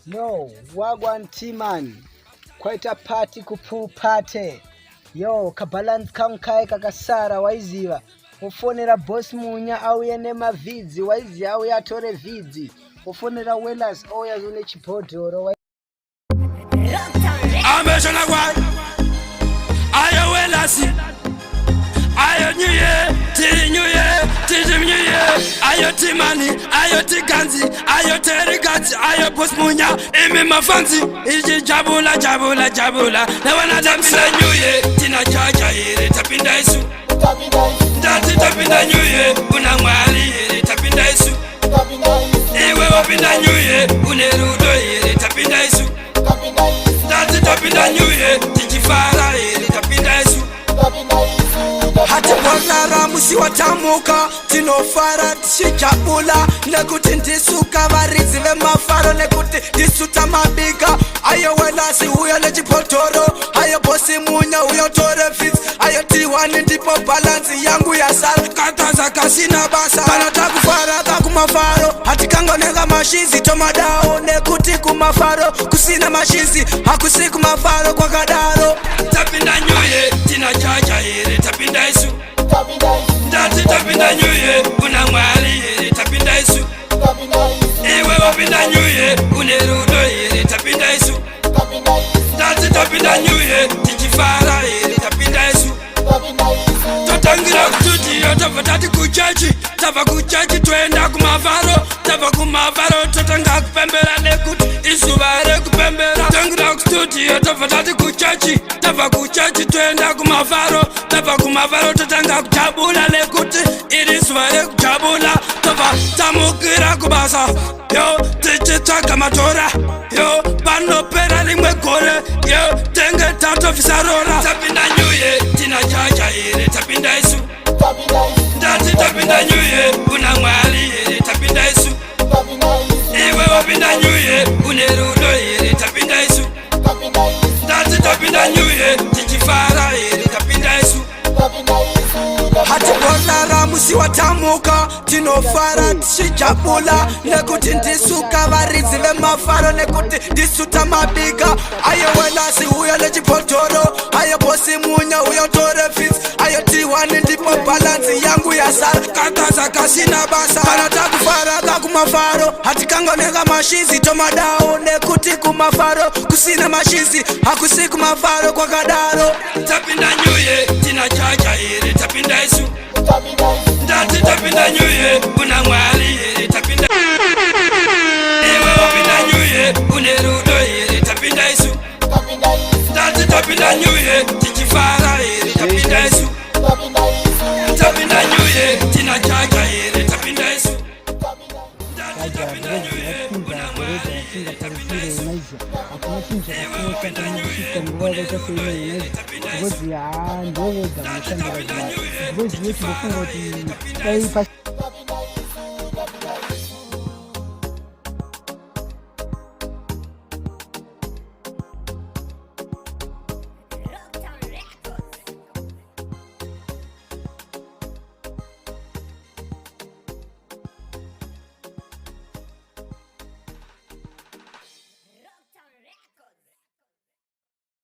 No, wagwan T-man. Kwaita party kupool party. Yo, kabalance kangu kaye kakasara waiziva. Wofonera boss Munya auye nemavhidzi, waiziva auye atore vhidzi. Wofonera Wellers ouya nechibhodhoro. Ameshona kwai ayo welasi ayo nyuye tiri nyuye tiri nyuye ayo timani ayo tiganzi ayo terigadzi ayo bosmunya imi mafanzi ichi jabula jabula jabula navana tamisa nyuye tina chacha here tapinda isu ndati tapinda nyuye kuna mwari here tapinda isu iwe wapinda nyuye une rudo here tapinda isu ndati tapinda nyuye tichifara here tapinda isu Hatiborara musi watamuka, tinofara tichijabula nekuti ndisuka varidzi vemafaro, nekuti ndisu tamabika. Ayo welasi uyo nechibhodhoro, ayo bosi munya uyo tore fits, ayo T1 ndipo bhalansi yangu yasara kataza kasina basa. Kana takufara kakumafaro, hatikangoneka mashizi tomadawo, nekuti kumafaro kusina mashizi hakusi kumafaro kwakadaro. Tapinda nyuye tina chacha here tapinda isu ndati tapinda nyuye kuna mwari here tapinda isu iwe wapinda nyuye une rudo here tapinda isu ndati tapinda nyuye tichifara here tapinda isu totangira kustudio, tabva tati kuchechi, tabva kuchechi toenda kumafaro, tabva kumafaro totanga kupembera nekuti izuva rekupembera. Tangira kustudio, tabva tati kuchechi, tabva kuchechi toenda kumafaro, tabva kumafaro totanga kujabula nekuti iri zuva rekujabula. Tobva tamukira kubasa yo tichitsvaga matora yo panopera rimwe gore yo tenge tatofisa rora. Tapinda nyuye tina chacha here tapinda isu ndati tapinda nyuye kuna mwari here tapinda isu iwe wapinda nyuye une rudo here tapinda isu ndati tapinda nyuye tichifara here tapinda isu. Hatiborara musi watamuka, tinofara tichijabula nekuti ndisuka varidzi vemafaro, nekuti ndisu tamabika. Ayo welasi uyo nechibhodhoro, ayo bosi munya uyo tore fits, ayo T1 ndipo bhalansi yangu yasara kataza kasina basa. Kana takufara kakumafaro, hatikangoneka mashizi tomadawo, nekuti kumafaro kusina mashizi hakusi kumafaro kwakadaro. Tapinda nyuye tina chacha here tapinda isu ndati tapinda nyuye kuna mwari here tapinda iwe wapinda nyuye une rudo here tapinda isu ndati tapinda nyuye tichifara here tapinda isu tapinda nyuye tina chacha here tapinda isu ndati tapinda nyuye kuna mwari here tapinda isu. Hakuna chinhu chakakosha kusvika nguva yakaita seinoyi, because haa, ndovega vanoshandira zvinhu, because iwe chimbofunga kuti dai